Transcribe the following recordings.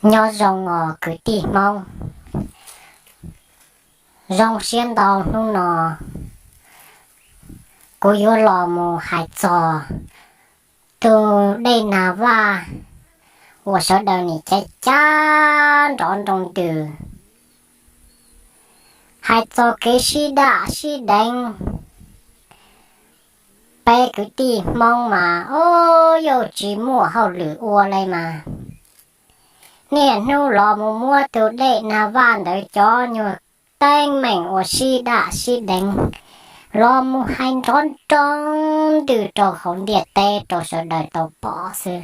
Nyob zoo os kwv tij Hmoob, zoo siab ntau hnub no kuv yuav los mus hais txog tus dej Nag Vaj uas sawv daws nim cav cav nrov nroo ntws, hais txog kev sib daj sib deev. Peb kwv tij Hmoob mas, o, yuav tsis muaj hauj lwm ua li mas, niaj hnub los mus muab tus dej Nag Vaj ntawd cov nyuag teeb meem uas sib daj sib deev los mus hais nrov nroo ntws rau hauv ntiaj teb rau sawv daws tau pom xwb.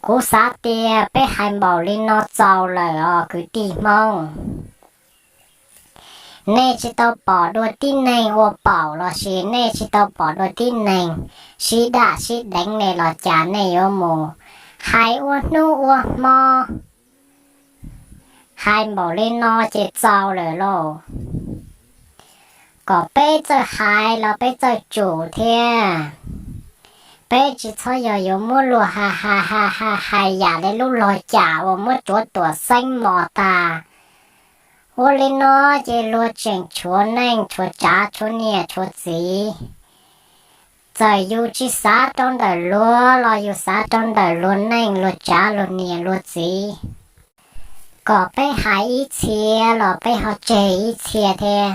Kuv xav tias peb hais npaum li no txaus lawm os kwv tij Hmoob. Nej tsis tau pom dua tib neeg ua paum los sis nej tsis tau pom dua tib neeg sib daj sib deev ne los cas nej yuav mus hais ua hnub ua hmo, hais npaum li no ces txaus lawm lauj. Kom peb txawj hais los peb txawj tsum thiab. Peb tsis txhob yog yuav muab luag hais hais hais hais hais yam li lub log cam uas muab cuav tuam xeeb mos tas. Ua li no ces luag tseem tshuav neej tshuav tsav tshuav niam tshuav txiv. Txawm yus tsis xav rau ntawm luag los yus xav rau ntawm luag neej luag tsav luag niam luag txiv. Kom peb hais ib txhia los peb ho tseg ib txhia thiab.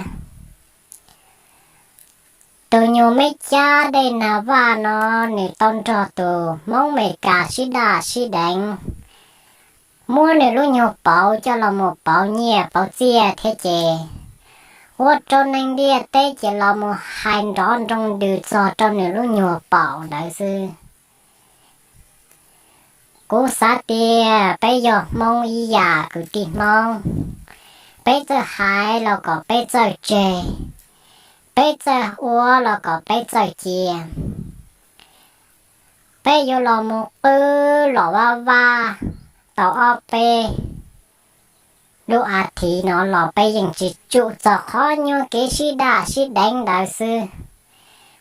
Tus nyuag meb cab dej Nag Vaj no, nws tau nrog tus Hmoob Meskas sib daj sib deev, muab nws lub nyuag pauv coj los mus pauv nyiaj pauv txiaj thiab ces ua rau neeg ntiaj teb ces los mus hais nrov nroo ntws txog rau nws lub nyuag paum ntawd xwb. Kuv xav tias peb yog Hmoob ib yam kwv tij Hmoob, peb txawj hais los kom peb txawj tseg, peb txawj ua los kom peb txawj cia. Peb yuav los mus qw los vaj vab tau ob peb lub a thiv no los peb yeej tsis tsum txog qhov nyuag kev sib daj sib deev ntawd xwb.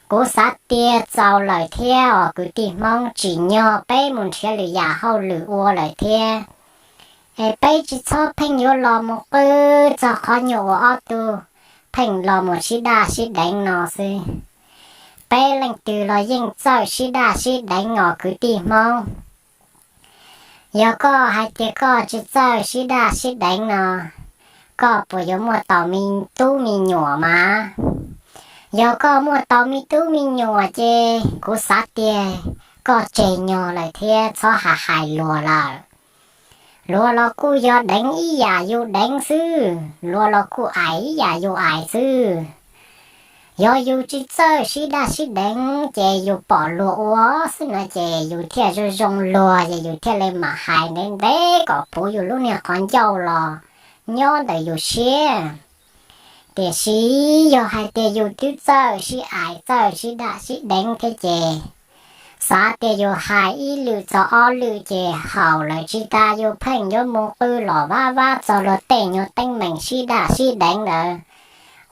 Kuv xav tias txaus lawm thiab os kwv tij Hmoob, tsim nyog peb mus nrhiav lwm yam hauj lwm ua lawm thiab. Es peb tsis txhob pheej yuav los mus qw txog qhov nyuag uas ob tug pheej los mus sib daj sib deev no xwb. Peb leej twg los yeej txawj sib daj sib deev os kwv tij Hmoob. Yog koj hais tias koj tsis txawj sib daj sib deev no, koj puas yuav muaj tau me tub me nyuam mas? Yog koj muaj tau me tub me nyuam ces kuv xav tias koj tseg nyog lawm thiab txhob hais hais luag lawm. Luag los kuj yog deev ib yam yus deev xwb, luag los kuj aim ib yam yus aim xwb. Yog yus tsis txawj sib daj sib deev ces yus pom luag ua xwb na ces yus thiaj zoo zoo luag ces yus thiaj li mam hais ntev ntev kom puv yus lub niag qhov ncauj los nyob ntawm yus siab. Tiam sis yog hais tias yus twb txawj sib aim txawj sib daj sib deev thiab ces xav tias yus hais ib lwm txog ob lwm ces haum lawm tsis tas yus pheej yuav mus qw los vaj vab txog luag tej nyuag teeb meem sib daj sib deev ntawd,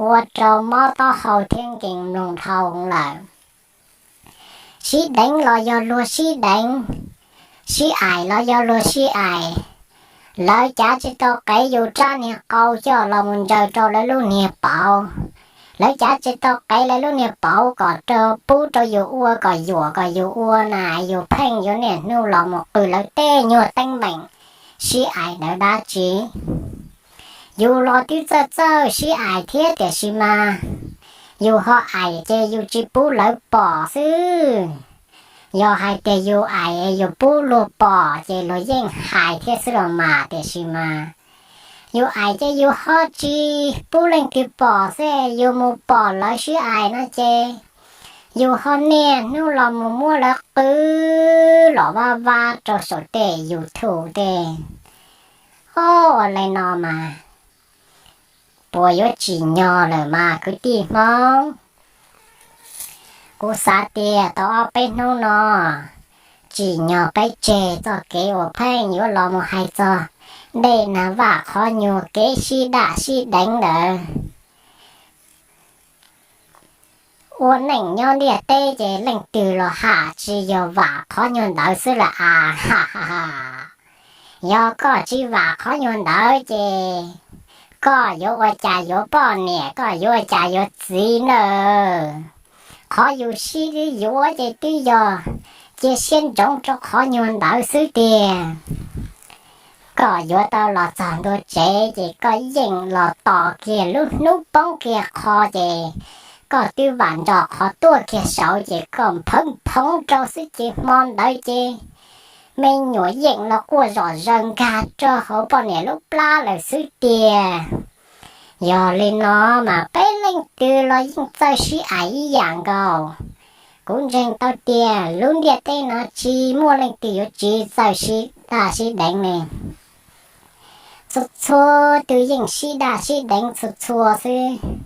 ua rau mob taub hau thiab nkees mloog dhau lawm. Sib deev los yog luag sib deev, sib aim los yog luag sib aim. Lawv cav tsis tau qev yus rab niag qau coj los mus ntsaws rau lawv lub niag pauv. Lawv cav tsis tau qev lawv lub niag pauv kom pub rau yus ua kom yuam kom yus ua na, yus pheej yuav niaj hnub los mus qw lawv tej nyuag teeb meem sib aim ntawd dab tsi? Yus los twb txawj txawj sib aim thiab tiam sis mas yus ho aim ces yus tsis pub lawv pom xwb. Yog hais tias yus aim yus pub luag pom ces luag yeej hais thiab xwb los mas, tiam sis mas yus aim ces yus ho tsis pub leej twg pom xwb, yus mus pom lawv sib aim no ces yus ho niaj hnub los mus muab lawv qw los vaj vab rau saum tej YouTube tej. Ua li no mas puas yuav tsim nyog lawm mas kwv tij Hmoob? Kuv xav tias tau ob peb hnub no tsim nyog peb tseg txoj kev uas pheej yuav los mus hais txog dej Nag Vaj qhov nyuag kev sib daj sib deev ntawd. Ua neej nyob ntiaj teb ces leej twg los ham tsis yog vam qhov nyuag ntawd xwb lam a. Ha ha ha. Yog koj tsis vam qhov nyuag ntawd ces koj yuav ua cas yuav poj niam, koj yuav ua cas yuav txiv na. Qhov yus sib yuav ces twb yog cia siab ntsoov rau qhov nyuag ntawd xwb tiag. Koj yuav tau los txog ntua tsev ces koj yeej los tos kiag lub hnub poob kiag qho ces koj twb vam nrog qhov tuaj kiag saud ces koj nphawv nphoov rau xwb ces hmo ntawd ces me nyuam yeej los quaj zom zaws nkag rau hauv poj niam lub plab lawm xwb tiag. Yog li no mas peb leej twg los yeej txawj sib aim ib yam nkaus. Kuv ntseeg tau tias lub ntiaj teb no tsis muaj leej twg yuav tsis txawj sib daj sib deev li. Txhua txhua tus yeej sib daj sib deev txhua txhua xwb.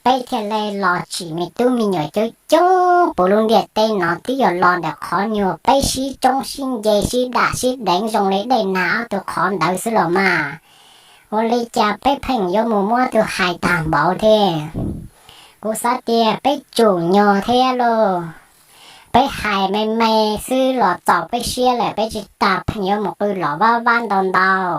Peb thiaj li los tsim me tub me nyuam coob coob puv lub ntiaj teb no twb yog los ntawm qhov nyuag peb sib tsoob sib nce sib daj sib deev zoo li dej nag ob tug qhov ntawd xwb los mas. Ua li cas peb pheej yuav mus muab tus hais tag npaum thiab? Kuv xav tias peb tsum nyog thiab lauj. Peb hais me me xwb los txaus peb siab lawm, peb tsis tas pheej yuav mus qw los vab vab ntau ntau.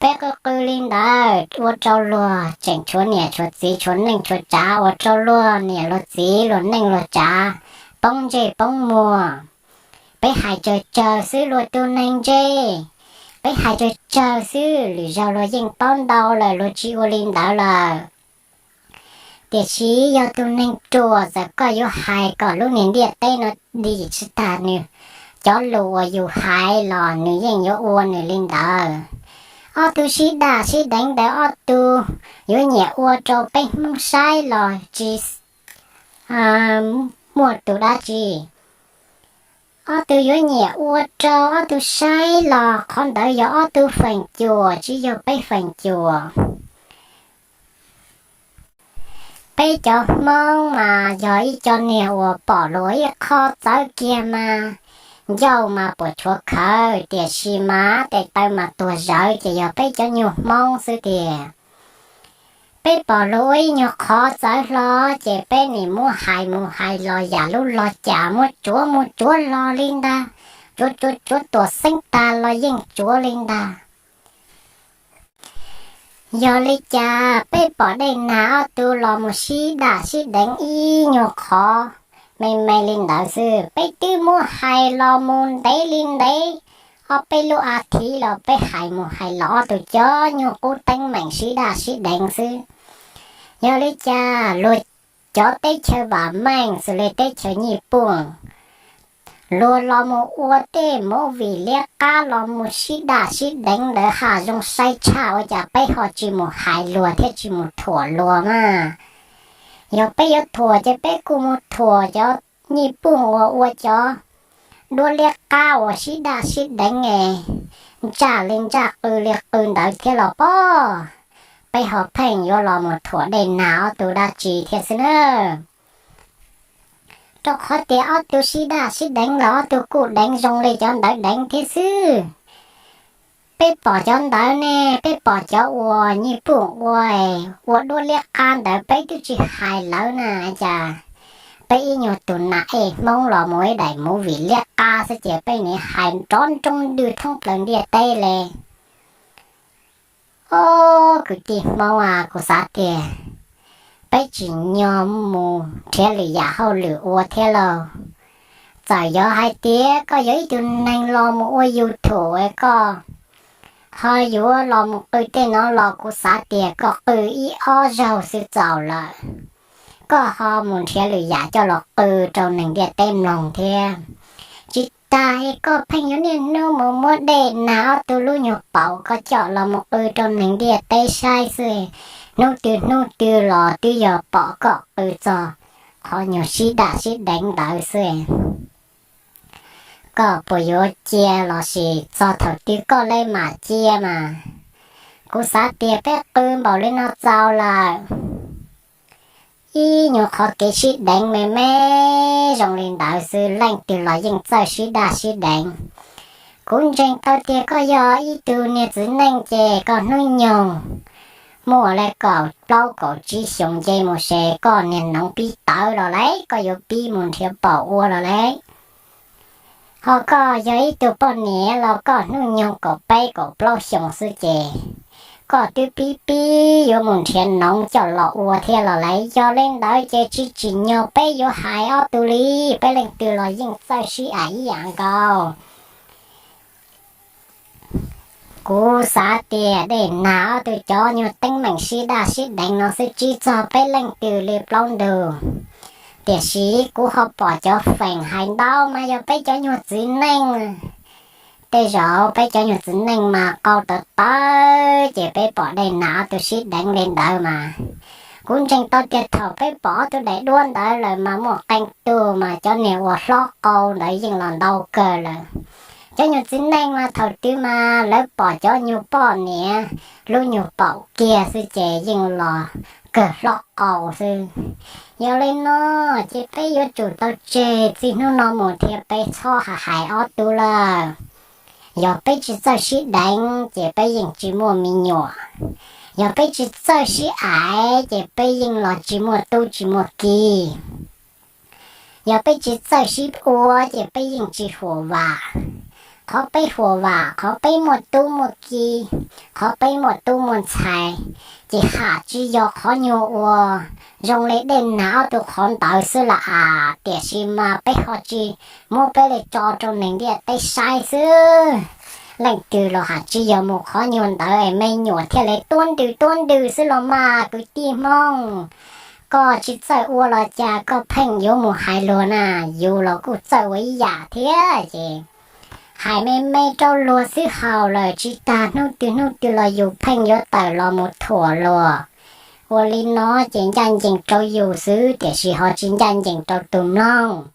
Peb qw qw li ntawd ua rau luag tseem tshuav niam tshuav txiv tshuav neej tshuav tsav, ua rau luag niam luag txiv luag neej luag tsav poob ntsej poob muag. Peb hais tsawg tsawg xwb luag tus neeg ntsej, peb hais tsawg tsawg xwb lwm zaus luag yeej paub ntau lawm luag tsis ua li ntawd lawm. Tiam sis yog tus neeg ruam txawm koj yuav hais kom lub niag ntiaj teb no dim tsis tag nws, cov lus uas yus hais los nws yeej yuav ua nws li ntawd. Ob tug sib daj sib deev ntawd ob tug yuav nyiam ua rau peb Hmoob saib los tsis muaj tus dab tsi. Ob tug yuav nyiam ua rau ob tug saib los qhov ntawd yog ob tug feem cuam tsis yog peb feem cuam. Peb cov Hmoob mas yog ib co niag uas pom luag ib qho txawv kiag mas ncauj mas puas tshuav khawv, tiam sis mas tes taw mas tuag zawv ces yog peb cov nyuag Hmoob xwb tiag. Peb pom luag ua ib nyuag qhov txawv hlo ces peb nim muab hais mus hais los yam lub log cas muab tsuav mus tsuav los li ntag, tsuav tsuav tsuav tuam xeeb tag los yeej tsuav li ntag. Yog li cas peb pom dej nag ob tug los mus sib daj sib deev ib nyuag qhov me me li ntawd xwb, peb twb muab hais los mus ntev li ntev, ob peb lub a thiv los peb hais mus hais los ob tug cov nyuag qub teeb meem sib daj sib deev xwb. Yog li cas luag cov teb chaws vam meej xws li teb chaws Nyij Pooj, luag los mus ua tej movie liab qab los mus sib daj sib deev ntawd ha zoo saib tshaj, ua cas peb ho tsis mus hais luag thiab tsis mus thuam luag mas? Yog peb yuav thuam ces peb kuj mus thuam cov Nyij Pooj uas ua cov duab liab qab uas sib daj sib deev es ntsaj li ntsaj qw li qw ntawd thiab los pob, peb ho pheej yuav los mus thuam dej nag ob tug dab tsi thiab xwb na. Rau qhov tias ob tug sib daj sib deev los ob tug kuj deev zoo li cov ntawd deev thiab xwb. Peb pom cov ntawd ne, peb pom cov uas Nyij Pooj ua, ua duab liab qab ntawd peb twb tsis hais lawv na, cas peb ib nyuag tus nas ej Hmoob los mus ib daim movie liab qab xwb ces peb nim hais nrov nroo ntws thoob plaws ntiaj teb li. Ob kwv tij Hmoob a, kuv xav tias peb tsim nyog mus nrhiav lwm yam hauj lwm ua thiab lauj. Txawm yog hais tias koj yog ib tug neeg los mus ua YouTube es koj ho yuav los mus qw tej no los kuv xav tias koj qw ib ob zaug xwb txaus lawm. Koj ho mus nrhiav lwm yam coj los qw rau neeg ntiaj teb mloog thiab. Tsis tas es koj pheej yuav niaj hnub mus muab dej nag ob tug lub nyuag paum koj coj los mus qw rau neeg ntiaj teb saib xwb. Hnub twg hnub twg los twb yog pom koj qw txog qhov nyuag sib daj sib deev ntawd xwb. Koj puas yuav cia los sis txog thaum twg koj le mam cia mas? Kuv xav tias peb qw npaum li no txaus lawm. Ib nyuag qhov kev sib deev me me zoo li ntawd xwb leej twg los yeej txawj sib daj sib deev. Kuv ntseeg tau tias koj yog ib tug niag txiv neej ces koj hnub nyoog muaj li kaum plaub kaum tsib xyoos nce mus ces koj niag noov pib tawv los lauj, koj yuav pib mus nrhiav paum ua los lauj. Ho koj yog ib tug poj niam los koj hnub nyoog kaum peb kaum plaub xyoos xwb ces koj twb pib pib yuav mus nrhiav noov coj los ua thiab los lawm. Yog li ntawd ces tsis tsim nyog peb yuav hais ob tug li, peb leej twg los yeej txawj sib aim ib yam nkaus. Kuv xav tias Dej Nag ob tug cov nyuag teeb meem sib daj sib deev no xwb tsis txog peb leej twg li plaub ntug. Tiam sis kuv ho pom cov feem hais ntau mas yog peb cov nyuag txiv neej. Tej zaum peb cov nyuag txiv neej mas qau tawv tawv ces peb pom Dej Nag ob tug sib deev li ntawd mas. Kuv ntseeg tau tias thaum peb pom ob tug daim duab ntawd lawm mas muaj qee tug mas cov niag uas hlob qau ntawd yeej los ntau kawg lawm. Cov nyuag txiv neej mas thaum twg mas lawv pom cov nyuag poj niam lub nyuag paum kiag xwb ces yeej los kawg hlob qau xwb. Yog li no ces peb yuav tsum tau tseg txij hnub no mus thiab peb txhob hais ob tug lawm. Yog peb tsis txawj sib deev ces peb yeej tsis muaj me nyuam. Yog peb tsis txawj sib aim ces peb yeej los tsis muaj tub tsis muaj ki. Yog peb tsis txawj sib ua ces peb yeej tsis huam vam. Qhov peb huam vam, qhov peb muaj tub muaj ki, qhov peb muaj tub muaj ntxhais, ces ham tsis yog qhov nyuag uas zoo li Dej Nag ob tug qhov ntawd xwb las as. Tiam sis mas peb ho tsis muab peb li tso rau neeg ntiaj teb saib xwb. Leej twg los ham tsis yog mus qhov nyuag ntawd me nyuam thiaj li tuab ntws tuab ntws xwb los mas kwv tij Hmoob. Koj tsis txawj ua los cas koj pheej yuav mus hais luag na, yus los kuj txawj ua ib yam thiab ces hais me me rau luag xwb haus lawm tsis tas hnub twg hnub twg los yus pheej yuav tawm los mus thuam luag. Ua li no ces ncaj ncees rau yus xwb tiam sis ho tsis ncaj ncees rau tus mloog.